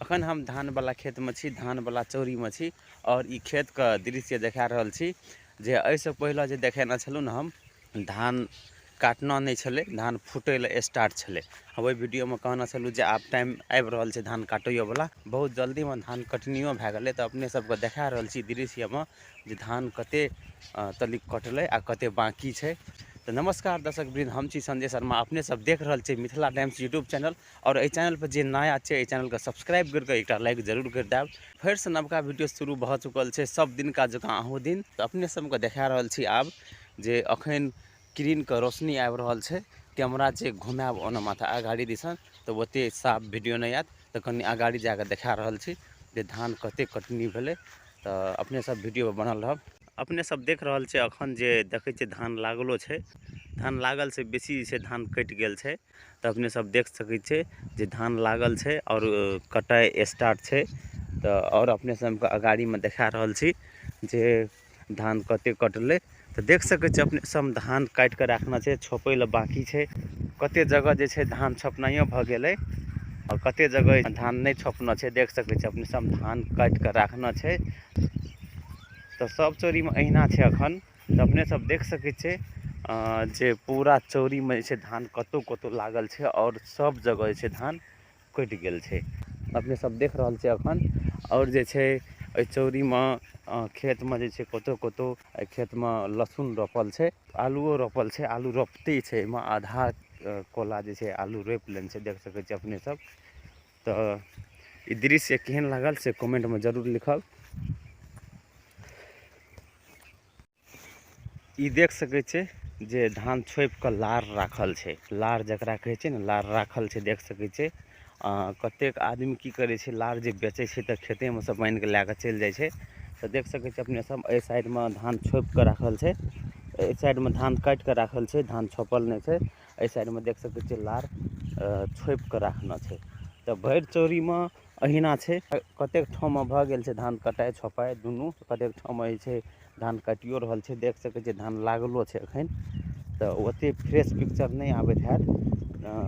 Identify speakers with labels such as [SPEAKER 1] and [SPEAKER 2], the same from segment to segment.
[SPEAKER 1] अखन हम धान वाला खेत में छी, धान वाला चौरी में छी और ई खेत के दृश्य देखा रहल छी जे एहिसँ पहिले जे देखेने छलहुँ ने हम, धान काटना नहि छलै, धान फूटै लए स्टार्ट छलै। ओहि वीडियोमे कहने छलहुँ जे आब टाइम आबि रहल छै धान काटैयोवला, बहुत जल्दीमे धान कटनियो भए गेलै। तऽ अपने सबके देखा रहल छी दृश्यमे जे धान कते तलिक कटलै आ कते बाँकी छै। तऽ नमस्कार दर्शक वृंद, हम छी संजय शर्मा, अपने सब देख रहल छी मिथिला टाइम्स यूट्यूब चैनल। और एहि चैनल पर जे नया छै एहि चैनलके सब्सक्राइब करिके एकटा लाइक जरूर करि देब। फेरसँ नवका वीडियो शुरू भऽ चुकल छै सब दिनका जकाँ अहूँ दिन। तऽ अपने सबके देखा रहल छी आब जे अखन किरणके रोशनी आबि रहल छै। कैमरा जे घुमायब ओना माथा अगाड़ी दिसन तऽ ओते साफ वीडियो नहि आयत, तऽ कनि अगाड़ी जाकऽ देखा रहल छी जे धान कते कटनी भेलै। तऽ अपने सब वीडियो पर बनल रहब। अपने सब देख रहल छै अखन जे देखै छियै धान लागलो छै, धान लागल छै, बेसी जे छै धान कटि गेल छै। तऽ अपने सब देख सकै छियै जे धान लागल छै और कटाइ स्टार्ट छै। तऽ और अपने सबके अगाड़ीमे देखा रहल छी जे धान कते कटलै। तऽ देख सकै छियै अपने सब धान काटि कऽ राखने छै, छोपै लए बाँकी छै। कते जगह जे छै धान छोपनाइयो भऽ गेलै और कते जगह धान नहि छोपना छै। देख सकै छियै अपने सब धान काटि कऽ राखने छै। तऽ सब चौरीमे अहिना छै अखन। तऽ अपने सब देख सकै छियै जे पूरा चौरीमे जे छै धान कतौ कतौ लागल छै और सब जगह जे छै धान कटि गेल छै। अपने सब देख रहल छियै अखन। और जे छै एहि चौरीमे खेतमे जे छै कतौ कतौ एहि खेतमे लहसुन रोपल छै, आलुओ रोपल छै, आलू रोपते छै। एहिमे आधा कोला जे छै आलू रोपि लेने छै, देख सकै छियै अपने सब। तऽ ई दृश्य केहन लागल से कमेंटमे जरूर लिखब। ई देख सकै छियै जे धान छोपि कऽ लार राखल छै, लार जकरा कहै छै ने, लार राखल छै, देख सकै छियै। कतेक आदमी की करै छै, लार जे बेचै छै तऽ खेतेमे सँ बान्हि कऽ लए कऽ चलि जाइ छै। तऽ देख सकै छियै अपने सब एहि साइडमे धान छोपि कऽ राखल छै, एहि साइडमे धान काटि कऽ राखल छै, धान छोपल नहि छै। एहि साइडमे देख सकै छियै लार छोपि कऽ राखने छै। तऽ भरि चौरीमे अहिना छै। कतेक ठाममे भऽ गेल छै धान कटाइ छोपाइ दुनू, कतेक ठाममे जे छै धान काटियो रहल छै। देख सकै छियै धान लागलो छै एखन। तऽ ओते फ्रेश पिक्चर नहि आबैत हैत,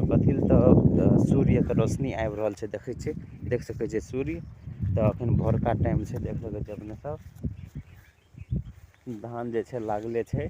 [SPEAKER 1] कथी लए तऽ सूर्यके रोशनी आबि रहल छै, देखै छियै, देख सकै छियै सूर्य। तऽ एखन भोरका टाइम छै, देख सकै छियै अपने सब धान जे छै लागले छै।